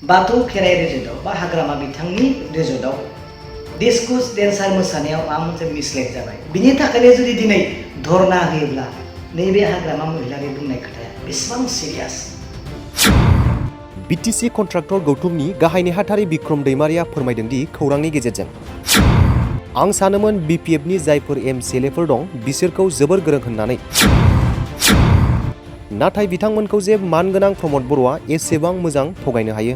बाथौ खेराइ रेजर्टआव बा हाग्रामा बिथांनि रेजर्टआव डिस्कुस डेन्सार मोसानायाव माबा मोनसे मिसलेट जाबाय। बिनि थाखायनो जुदि दिनै धरना होयोब्ला नैबे हाग्रामा महिलारि बुंनाय खोथाया बेसेबां सिरियास। बिटिसि कन्ट्राक्टर गौतमनि गाहाय नेहाथारि बिक्रम दैमारिया फोरमायदों दि खौरांनि गेजेरजों आं सानोमोन बिपिएफनि जायफोर एमसिएलएफोर दं बिसोरखौ जोबोर गोरों होननानै, नाथाय बिथांमोनखौ जे मानगोनां प्रमद बर'आ एसेबां मोजां थगायनो हायो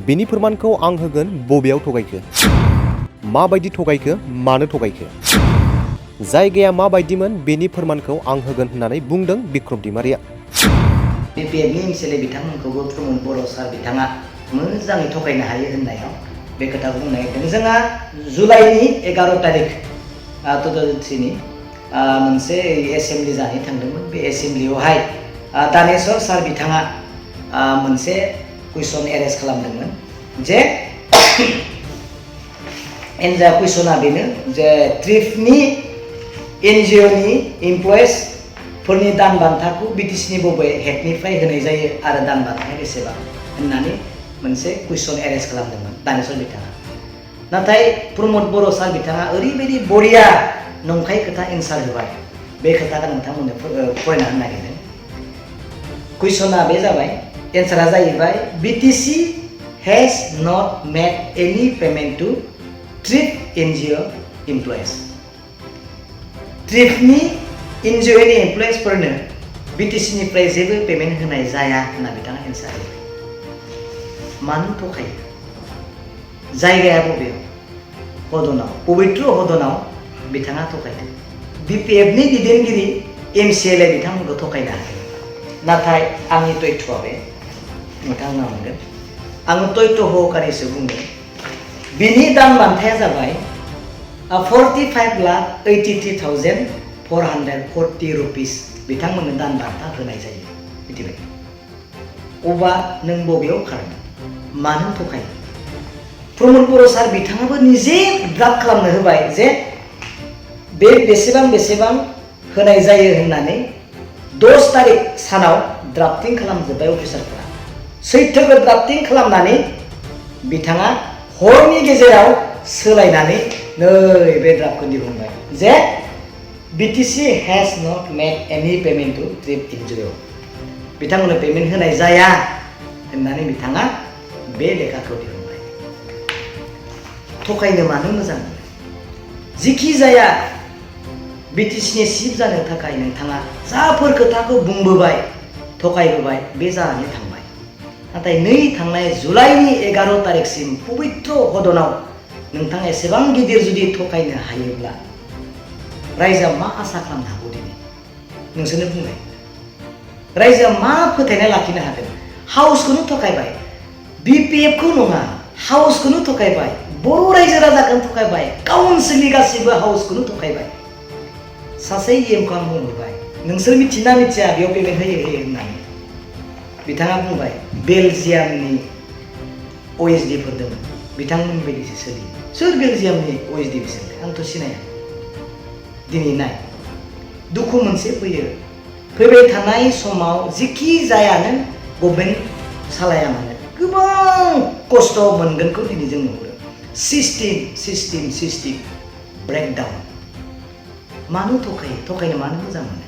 बेनि फोरमानखौ आं होगोन। बबेयाव थगायखो, माबायदि थगायखो, मानो थगायखो, जायगाया माबायदिमोन बेनि फोरमानखौ आं होगोन होननानै बुंदों बिक्रम दैमारिया। बिपिएफनि एमसिएलए बिथांमोनखौबो प्रमद बर' सार बिथाङा मोजाङै थगायनो हायो होननायाव बे खोथाखौ बुंनो नागिरदों। जोंहा जुलाइनि 11 तारिख 2003नि मोनसे एसेम्बलि जानानै थांदोंमोन। बे एसेम्बलियावहाय दानेश्वर सार बिथाङा मोनसे कुइसन एरेज खालामदोंमोन जे एन्जा कुइसना बेनो जे ट्रिपनि एनजिअनि इमप्लयिसफोरनि दान बान्थाखौ बिटिसिनि बबे हेडनिफ्राय होनाय जायो आरो दान बान्थाया बेसेबां होननानै मोनसे कुइसन एरेज खालामदोंमोन दानेश्वर बिथाङा। नाथाय प्रमद बर' सार बिथाङा ओरैबायदि बरिया नंखाय खोथा एन्सार होबाय। बे खोथाखौ नोंथांमोननो फरायना होनो नागिरदों। कुइसना बे जाबाय, एन्सारा जाहैबाय BTC has not made any payment to trip NGO employees. ट्रिपनि एनजिअनि एमप्लयिसफोरनो बिटिसिनिफ्राय जेबो पेमेन्ट होनाय जाया होनना बिथाङा एन्सार होबाय। मानो थगायो? जायगाया बबेयाव? हदनाव, पबित्र हदनाव बिथाङा थगायदों। बिपिएफनि दैदेनगिरि एमसिएलए बिथांमोनखौ थगायनो हायो। नाथाय आंनि तथ्यआ बे, नोंथांमोना मोनगोन। आङो तथ्य सहकारिसो बुंदों। बिनि दान बान्थाया जाबाय 45,83,440 रुपिस बिथांमोननो दान बान्था होनाय जायो। मिथिबाय? अब्ला नों बबेयाव खारदों? मानो थगायो? प्रमद बर' सार बिथाङाबो निजे ड्राफ्ट खालामनो होबाय जे बे बेसेबां होनाय जायो होननानै 10 तारिख सानाव ड्राफ्टिं खालामजोब्बाय अफिसारफोरा। सैथोखौ ड्राफ्टिं खालामनानै बिथाङा हरनि गेजेराव सोलायनानै नैबे ड्राफ्टखौ दिहुनबाय जे BTC has not made any payment to trip NGO. बिथांमोननो पेमेन्ट होनाय जाया होननानै बिथाङा बे लेखाखौ दिहुनबाय। थगायनो मानो मोजां मोनो? जिखि जाया बिटिसिनि चिफ जानो थाखाय नोंथाङा जाफोर खोथाखौ बुंबोबाय, थगायबोबाय, बे जानानै थांबाय। नाथाय नै थांनाय जुलाइनि 11 तारिखसिम पबित्र हदनाव नोंथाङा एसेबां गिदिर जुदि थगायनो हायोब्ला रायजोआ मा आसा खालामनो हागौ? दिनै नोंसोरनो बुंनाय, रायजोआ मा फोथायनाय लाखिनो हागोन? हाउसखौनो थगायबाय, बिपिएफखौ नङा हाउसखौनो थगायबाय, बर' रायजो राजाखौनो थगायबाय, काउन्सिलनि गासैबो हाउसखौनो थगायबाय। सासे इएमखौ आं बुंहरबाय, नोंसोर मिथिना मिथिया बेयाव पेमेन्ट होयो होननानै। बिथाङा बुंबाय बेलजियामनि ओएसडिफोर दङ, बिथांमोननि बायदिसो सोलियो। सोर बेलजियामनि ओएसडि बिसोरलाय? आंथ' सिनाया। दिनै नाय, दुखु मोनसे फैयो। फैबाय थानाय समाव जिखि जायानो गभर्नमेन्ट सालाया मानो गोबां खस्थ' मोनगोनखौ दिनै जों नुहुरो। System breakdown. मानो थगायो? थगायनो मानो मोजां मोनो?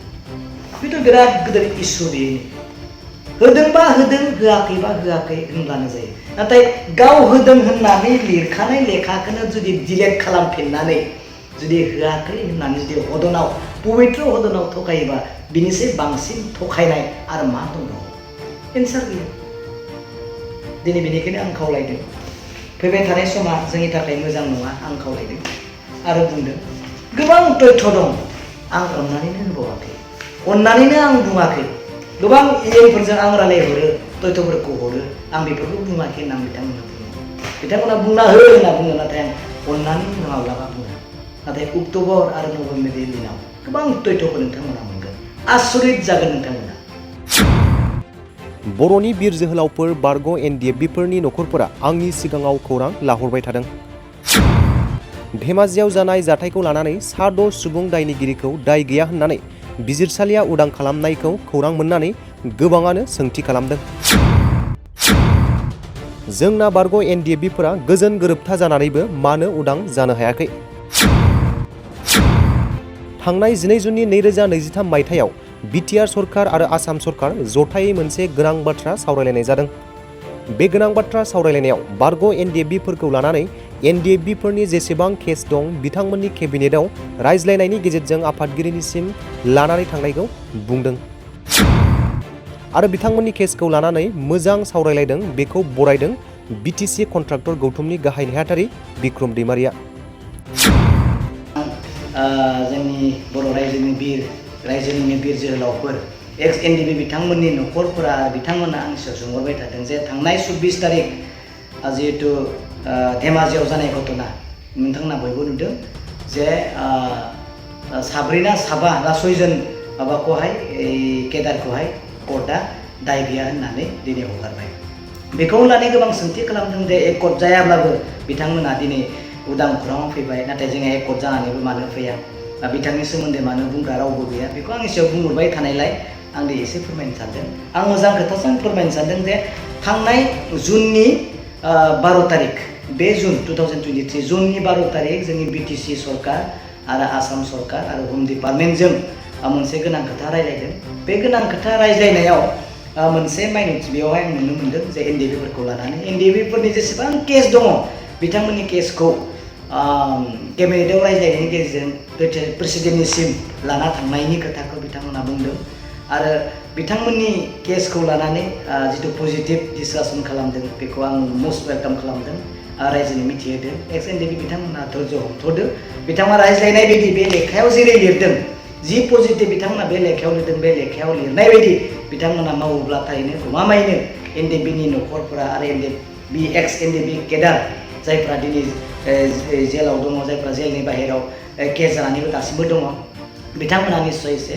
बेथ' बिराद गिदिर इसु। बेनो होदोंबा होदों, होआखैबा होआखै होनब्लानो जायो। नाथाय गाव होदों होननानै लिरखानाय लेखाखौनो जुदि डिलेट खालामफिननानै जुदि होआखै होननानै जुदि हदनाव, पबित्र हदनाव थगायोबा बिनिसै बांसिन थगायनाय आरो मा दंबावो? एन्सार गैया। दिनै बेनिखायनो आं खावलायदों, फैबाय थानाय समा जोंनि थाखाय मोजां नङा। आं खावलायदों आरो बुंदों, गोबां तथ्य दं, आं अननानैनो होबावाखै, अननानैनो आं बुङाखै। गोबां इएमफोरजों आं रायलायहरो, तथ्यफोरखौ हरो, आं बेफोरखौ बुङाखै होनना बिथांमोना बुङो। बिथांमोना बुंना हो होनना बुङो, नाथाय आं अननानै माब्लाबा बुङा। नाथाय अक्ट'बर आरो नभेम्बरनि दिनाव गोबां तथ्यखौ नोंथांमोना मोनगोन। आसरित जागोन नोंथांमोना। बर'नि बिर जोहोलावफोर बारग' एनडिएफबिफोरनि नखरफोरा आंनि सिगाङाव खौरां लाहरबाय थादों। धेमाजियाव जानाय जाथायखौ लानानै सा 6 सुबुं दायनिगिरिखौ दाय गैया होननानै बिजिरसालिया उदां खालामनायखौ खौरां मोननानै गोबाङानो सोंथि खालामदों। जोंना बारग' NDFBफोरा गोजोन गोरोबथा जानानैबो मानो उदां जानो हायाखै? थांनाय 12 जुननि 2023 मायथाइयाव बिटिआर सरकार आरो आसाम सरकार जथायै मोनसे गोनां बाथ्रा सावरायलायनाय जादों। बे गोनां बाथ्रा सावरायलायनायाव बारग' NDFBफोरखौ लानानै NDFBफोरनि जेसेबां केस दं बिथांमोननि केबिनेटआव रायज्लायनायनि गेजेरजों आफादगिरिनिसिम लानानै थांनायखौ बुंदों आरो बिथांमोननि केसखौ लानानै मोजां सावरायलायदों बेखौ बरायदों बिटिसि कन्ट्राक्टर गौथुमनि गाहाय नेहाथारि बिक्रम दैमारिया। जोंनि बर' रायजोनिनो बिर जोहोलावफोर एक्स NDB बिथांमोननि न'खरफोरा बिथांमोना आंनि सायाव सोंहरबाय थादों जे थांनाय 24 तारिख जिहेतु धेमाजियाव जानाय घटना नोंथांमोना बयबो नुदों जे साब्रैना साबा ना सयजन माबाखौहाय केदारखौहाय कर्टआ दाय गैया होननानै दिनै हगारबाय। बेखौ लानानै गोबां सोंथि खालामदों जे एक कर्ट जायाब्लाबो बिथांमोना दिनै उदां खौराङाव फैबाय, नाथाय जोंहा एक कर्ट जानानैबो मानो फैया, बिथांनि सोमोन्दै मानो बुंग्रा रावबो गैया, बेखौ आंनि सायाव बुंहरबाय थानायलाय आं दि एसे फोरमायनो सानदों। आं मोजां खोथासो फोरमायनो सानदों जे थांनाय जुननि 12 तारिख बे जुन 2023 जुननि 12 तारिख जोंनि बिटिसि सरकार आरो आसाम सरकार आरो हम डिपार्टमेन्टजों मोनसे गोनां खोथा रायज्लायदों। बे गोनां खोथा रायज्लायनायाव मोनसे माइन'रिटि बेयावहाय आं नुनो मोनदों जे NDFBफोरखौ लानानै NDFBफोरनि जेसेबां केस दङ बिथांमोननि केसखौ केबिनेटआव रायज्लायनायनि गेजेरजों प्रेसिडेन्टनिसिम लाना थांनायनि खोथाखौ बिथांमोना बुंदों आरो बिथांमोननि केसखौ लानानै जिथु पजिटिभ डिसकासन खालामदों बेखौ आं मस्ट वेलकाम खालामदों। रायजोनो मिथिहोदों। एक्स NDB बिथांमोना धैर्य हमथ'दो। बिथांमोना रायज्लायनाय बायदि बे लेखायाव जेरै लिरदों जि पजिटिभ बिथांमोना बे लेखायाव लिरदों बे लेखायाव लिरनाय बायदि बिथांमोना मावोब्ला थारैनो गमामायैनो NDFBनि न'खरफोरा आरो एक्स NDB केडार जायफ्रा दिनै जेलाव दङ, जायफ्रा जेलनि बाहेराव केस जानानैबो दासिमबो दङ, बिथांमोना निस्सय एसे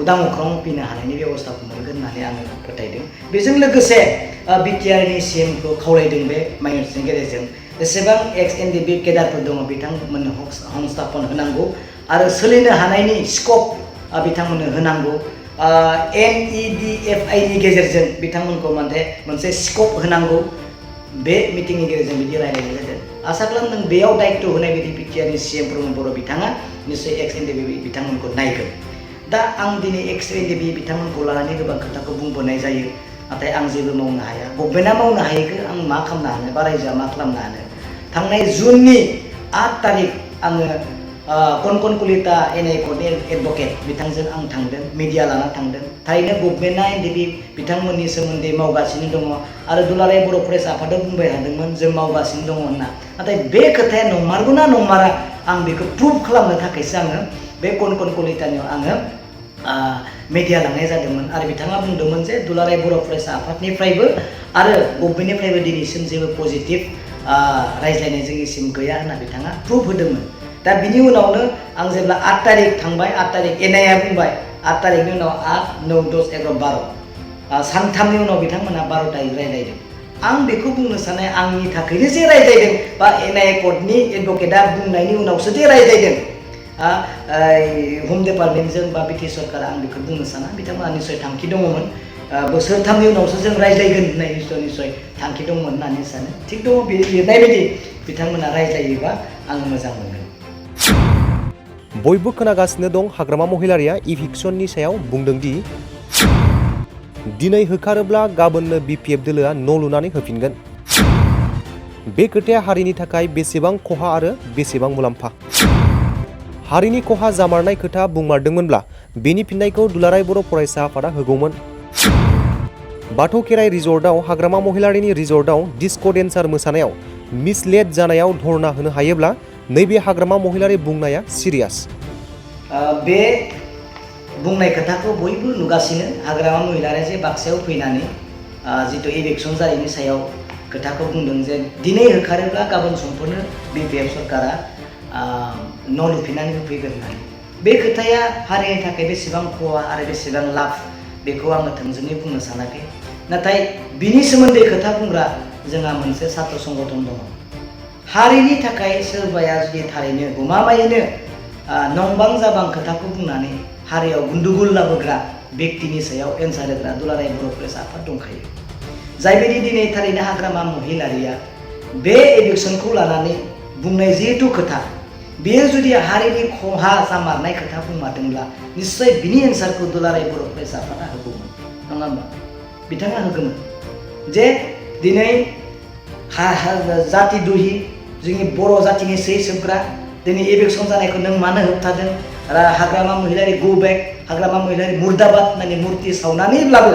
उदां अख्राङाव फैनो हानायनि बेबस्थाखौ मोनगोन होननानै आङो फोथायदों। बेजों लोगोसे बिटिआरनि CMखौ खावलायदों बे माइन'रिटिनि गेजेरजों जेसेबां एक्स NDB केडारफोर दङ बिथांमोननो संस्थापन होनांगौ आरो सोलिनो हानायनि स्कप बिथांमोननो होनांगौ। NEDFIनि गेजेरजों बिथांमोनखौ मोनसे स्कप होनांगौ। बे मिटिंनि गेजेरजों बिदि रायज्लायनाय जादों। आसा खालामदों बेयाव दायित्व होनाय बायदि बिटिआरनि CM प्रमद बर' बिथाङा निस्सय एक्स NDB बिथांमोनखौ नायगोन। दा आं दिनै एक्स NDB बिथांमोनखौ लानानै गोबां खोथाखौ बुंबोनाय जायो, नाथाय आं जेबो मावनो हाया। गभर्नमेन्टआ मावनो हायैखौ आं मा खालामनो हानो बा रायजोआ मा खालामनो हानो। थांनाय जुननि 8 तारिख आङो कनकन कलिता NI कर्टनि एडभकेट बिथांजों आं थांदों, मिडिया लाना थांदों। थारैनो गभर्नमेन्टआ NDB बिथांमोननि सोमोन्दै मावगासिनो दङ आरो दुलाराय बर' फरायसा आफादा बुंबाय थादोंमोन जों मावगासिनो दङ होनना। नाथाय बे खोथाया नंमारगौना नंमारा आं बेखौ प्रुभ खालामनो थाखायसो आङो बे कनकन कलितानियाव आङो मिडिया लांनाय जादोंमोन आरो बिथाङा बुंदोंमोन जे दुलाराय बर' फरायसा आफादनिफ्रायबो आरो गभर्नमेन्टनिफ्रायबो दिनैसिम जेबो पजिटिभ रायज्लायनाय जोंनिसिम गैया होनना बिथाङा प्रुभ होदोंमोन। दा बिनि उनावनो आं जेब्ला 8 तारिख थांबाय, 8 तारिख NIआ बुंबाय, 8 तारिखनि उनाव 8, 9, 10, 11, 12 सानथामनि उनाव बिथांमोना 12 तारिख रायज्लायदों। आं बेखौ बुंनो सानो आंनि थाखायनो जे रायज्लायदों बा NI कर्टनि एडभकेटआ बुंनायनि उनावसो जे रायज्लायदों हम डिपार्टमेन्टजों बा बिटि सरकारा, आं बेखौ बुंनो साना। बिथांमोना निस्सय थांखि दङमोन, बोसोरथामनि उनावसो जों रायज्लायगोन होननाय निस्सय थांखि दंमोन होननानै सानो। थिग दङ, बे लिरनाय बायदि बिथांमोना रायज्लायोबा आं मोजां मोनगोन। बयबो खोनागासिनो दं हाग्रामा महिलारिया इभिक्सननि सायाव बुंदों दि दिनै होखारोब्ला गाबोननो BPF दोलोआ न' लुनानै होफिनगोन। बे खोथाया हारिनि थाखाय बेसेबां खहा आरो बेसेबां मुलाम्फा? हारिनि खहा जामारनाय खोथा बुंमारदोंमोनब्ला बेनि फिननायखौ दुलाराय बर' फरायसा आफादा होगौमोन। बाथौ खेराइ रिजर्टआव हाग्रामा महिलारिनि रिजर्टआव डिस्क' डेन्सार मोसानायाव मिसलेड जानायाव धर्ना होनो हायोब्ला नैबे हाग्रामा महिलारि बुंनाया सिरियास। बे बुंनाय खोथाखौ बयबो नुगासिनो। हाग्रामा महिलारिया जे बाक्सायाव फैनानै जिथु इलेक्सन जानायनि सायाव खोथाखौ बुंदों जे दिनै होखारोब्ला गाबोन समफोरनो BPF सरकारा न' लुफिननानै होफैगोन होननानै। बे खोथाया हारिनि थाखाय बेसेबां खहा आरो बेसेबां लाब बेखौ आङो थोंजोङै बुंनो सानाखै। नाथाय बिनि सोमोन्दै खोथा बुंग्रा जोंहा मोनसे सात्र संगठन दङ। हारिनि थाखाय सोरबाया जुदि थारैनो गमामायैनो नंबां जाबां खोथाखौ बुंनानै हारियाव गुन्दुगुल लाबोग्रा बेक्तिनि सायाव एन्सार होग्रा दुलाराय बर' फरायसा आफाद दंखायो। जायबायदि दिनै थारैनो हाग्रामा महिलारिया बे एभिक्सनखौ लानानै बुंनाय जिहेतु खोथा बेयो जुदि हारिनि खहा जामारनाय खोथा बुंमारदोंब्ला निश्चय बिनि एन्सारखौ दुलाराय बर' फरायसा आफादा होगौमोन नङा होमबा बिथाङा होगौमोन जे दिनै जाति दुहि जोंनि बर' जातिनि सै सोबग्रा दिनै एभिक्सन जानायखौ नों मानो होबथादों हाग्रामा महिलारि गो बेक हाग्रामा महिलारि मुर्दाबाद होननानै मुर्ति सावनानैब्लाबो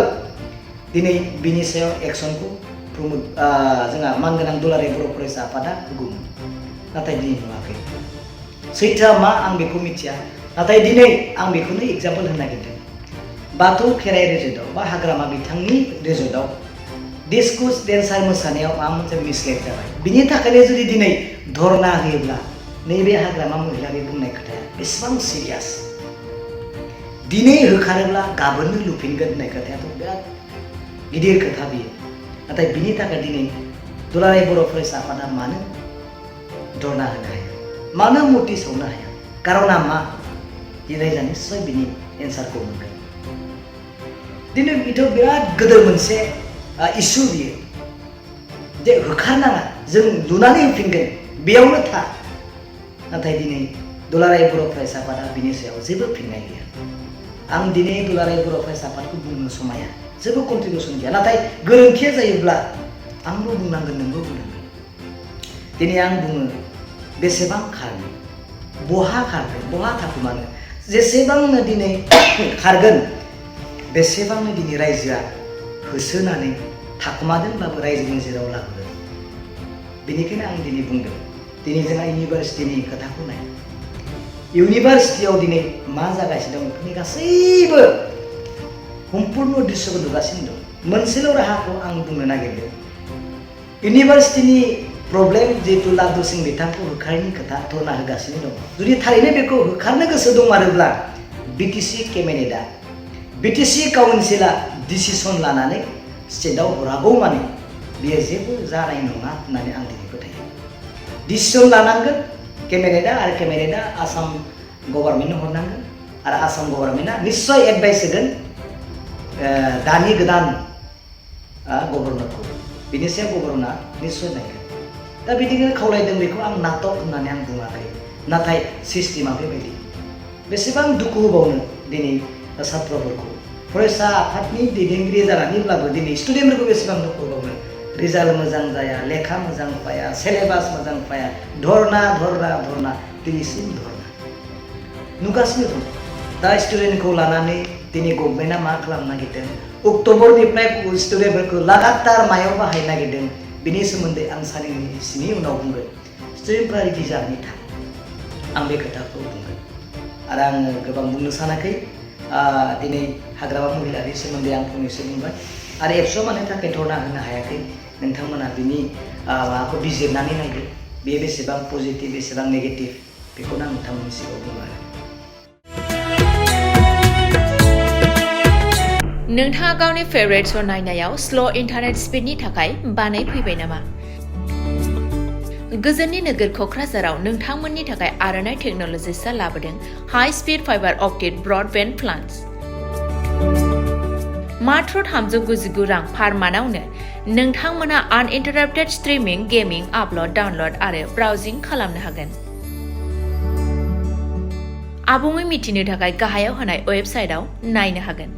दिनै बिनि सायाव एक्सनखौ जोंहा मानगोनां दुलाराय बर' फरायसा आफादा होगौमोन नाथाय दिनै नुवाखै सैथोआ मा आं बेखौ मिथिया नाथाय दिनै आं बेखौनो एग्जाम्पल होनो नागिरदों बाथौ खेराइ रिजर्टआव बा हाग्रामा बिथांनि रिजर्टआव डिस्कुस डेन्सार मोसानायाव माबा मोनसे मिसलेट जाबाय बिनि थाखायनो जुदि दिनै धरना होयोब्ला नैबे हाग्रामा महिलारि बुंनाय खोथाया बेसेबां सिरियास दिनै होखारोब्ला गाबोननो लुफिनगोन होननाय खोथायाथ' बिराद गिदिर खोथा बियो नाथाय बिनि थाखाय दिनै दुलाराय बर' फरायसा आफादा मानो धरना होनो हाया मानो मुर्ति सावनो हाया कारना मा दिनै निस्सय बिनि एन्सारखौ मोनगोन दिनै बेथ' बिराद गिदिर मोनसे इस्यु बियो जे होखारनाङा जों लुनानै होफिनगोन बेयावनो था नाथाय दिनै दुलाराय बर' फरायसा आफादा बिनि सायाव जेबो फिननाय गैया आं दिनै दुलाराय बर' फरायसा आफादखौ बुंनो समाया जेबो कन्ट्रिबिउसन गैया नाथाय गोरोन्थिया जायोब्ला आंबो बुंनांगोन नोंबो बुंनांगोन दिनै आं बुङो बेसेबां खारनो बहा खारगोन बहा थाखुमानो जेसेबांनो दिनै खारगोन बेसेबांनो दिनै रायजोआ होसोनानै थाखुमादोंब्लाबो रायजोनि जेराव लाबोगोन बेनिखायनो आं दिनै बुंदों दिनै जोंहा इउनिभार्सिटिनि खोथाखौ नाय इउनिभार्सिटियाव दिनै मा जागासिनो दं बेफोरनि गासैबो सम्पुर्ण दृश्यखौ नुगासिनो दं मोनसेल' राहाखौ आं बुंनो नागिरदों इउनिभार्सिटिनि प्रब्लेम जिहेतु लादु सिं बिथांखौ होखारनायनि खोथा धरना होगासिनो दं जुदि थारैनो बेखौ होखारनो गोसो दंमारोब्ला बिटिसि केबिनेटआ बिटिसि काउन्सिला डिसिसन लानानै स्टेटआव हरागौ माने बेयो जेबो जानाय नङा होननानै आं दिनै फोथायो डिसिसन लानांगोन केबिनेटआ आरो केबिनेटआ आसाम गभर्नमेन्टनो हरनांगोन आरो आसाम गभर्नमेन्टआ निश्चय एडभाइस होगोन दानि गोदान गभर्नरखौ बिनि सायाव गभर्नरआ निश्चय नायगोन दा बिदिनो खावलायदों बेखौ आं नाटक होननानै आं बुङाखै नाथाय सिस्टेमा बेबायदि बेसेबां दुखु होबावनो दिनै छात्रफोरखौ फरायसा आफादनि दैदेनगिरि जानानैब्लाबो दिनै स्टुडेन्टफोरखौ बेसेबां दुखु होबावनो रिजाल्ट मोजां जाया लेखा मोजां फाया सिलेबास मोजां फाया धरना दिनैसिम धरना नुगासिनो दं दा स्टुडेन्टखौ लानानै दिनै गभर्नमेन्टआ मा खालामनो नागिरदों अक्ट'बरनिफ्राय स्टुडेन्टफोरखौ लागातार मायाव बाहायनो नागिरदों बिनि सोमोन्दै आं साननैसोनि उनाव बुंगोन स्टुडेन्टफ्रा रेडि जानानै था आं बे खोथाखौ बुंगोन आरो आङो गोबां बुंनो सानाखै दिनै हाग्रामा महिलारिनि सोमोन्दै आं फंनैसो बुंबाय आरो एबसुआ मानि थाखाय धरना होनो हायाखै नोंथांमोना बिनि माबाखौ बिजिरनानै नायदो बे बेसेबां पजिटिभ बेसेबां नेगेटिभ बेखौनो आं नोंथांमोननि सिगाङाव बुङो आरो नोंथाङा गावनि फेभरेट श' नायनायाव स्ल' इन्टारनेट स्पिडनि थाखाय बानायफैबाय नामा? गोजोननि नोगोर क'क्राझाराव नोंथांमोननि थाखाय आर'नाइ टेक्न'लजिसआ लाबोदों high speed fibre optic broadband plans मात्र 399 रां पार मान्थआवनो नोंथांमोना आनइन्टाराप्टेड स्ट्रिमिं गेमिं आपल'ड डाउनल'ड आरो ब्राउजिं खालामनो हागोन आबुङै मिथिनो थाखाय गाहायाव होनाय वेबसाइटआव नायनो हागोन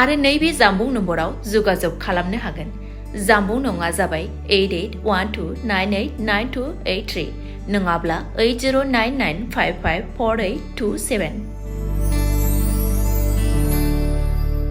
आरो नैबे जामबुं नम्बराव जगाजग खालामनो हागोन जामबुं नङा जाबाय 8812989283 नङाब्ला 8099554827